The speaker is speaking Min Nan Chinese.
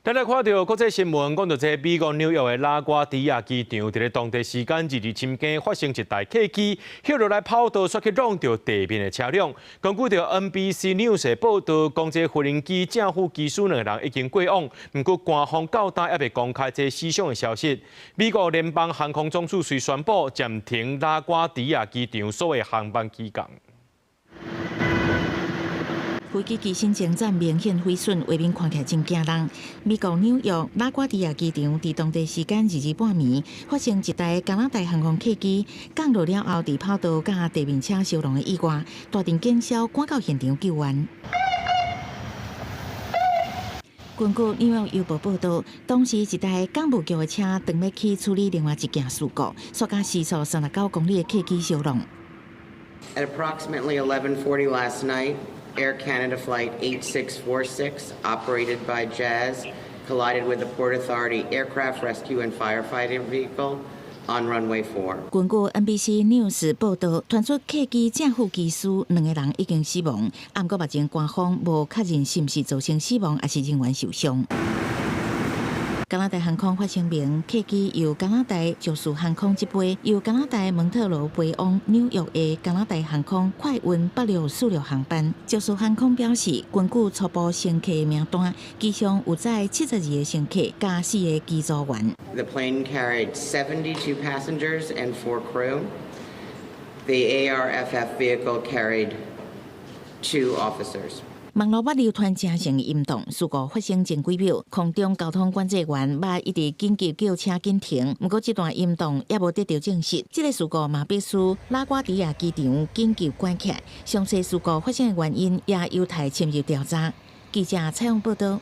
咱來看著國際新聞，講著這美國紐約的拉瓜迪亞機場，佇咧當地時間22深更發生一台客機歇落來跑道，煞去挵著地面的車輛。根據著 NBC News 的報導，講這飛行機正副機師兩個人已經過往，毋過官方到今猶未公開這死傷的消息。美國聯邦航空總署隨宣布暫停拉瓜迪亞機場所有航班起降。飛機機身前層明顯毀損，畫面看起來真驚人。美國紐約拉瓜迪亞機場佇當地時間22半暝發生一台加拿大航空客機降落了後，佇跑道佮地面車相撞的意外，大陣警消趕到現場救援。根據紐約郵報報導，當時一台港務局的車當欲去處理另外一件事故，煞佮時速39公里的客機相撞。 At approximately 11:40 last night, Air Canada Flight 8646, operated by Jazz, collided with a Port Authority aircraft rescue and firefighting vehicle on runway 4. 根據 NBC News 報導，傳出客機正副機師兩个人已經死亡，毋過目前官方無確認是毋是造成死亡，抑是人員受傷。加拿大航空發聲明，客機由加拿大爵士航空執飛，由加拿大蒙特羅飛往紐約的加拿大航空快運8646航班。爵士航空表示，根據初步乘客名單，機上有載72個乘客佮四个機組員。 The plane carried 72 passengers and four crew. The ARFF vehicle carried two officers. 網路捌流傳誠濟音檔，事故發生前幾秒，空中交通管制員捌一直緊急叫車緊停，毋過這段音檔猶無得著證實。這个事故嘛迫使拉瓜迪亞機場緊急關起來，詳細事故發生的原因也有待深入調查。記者採訪報導。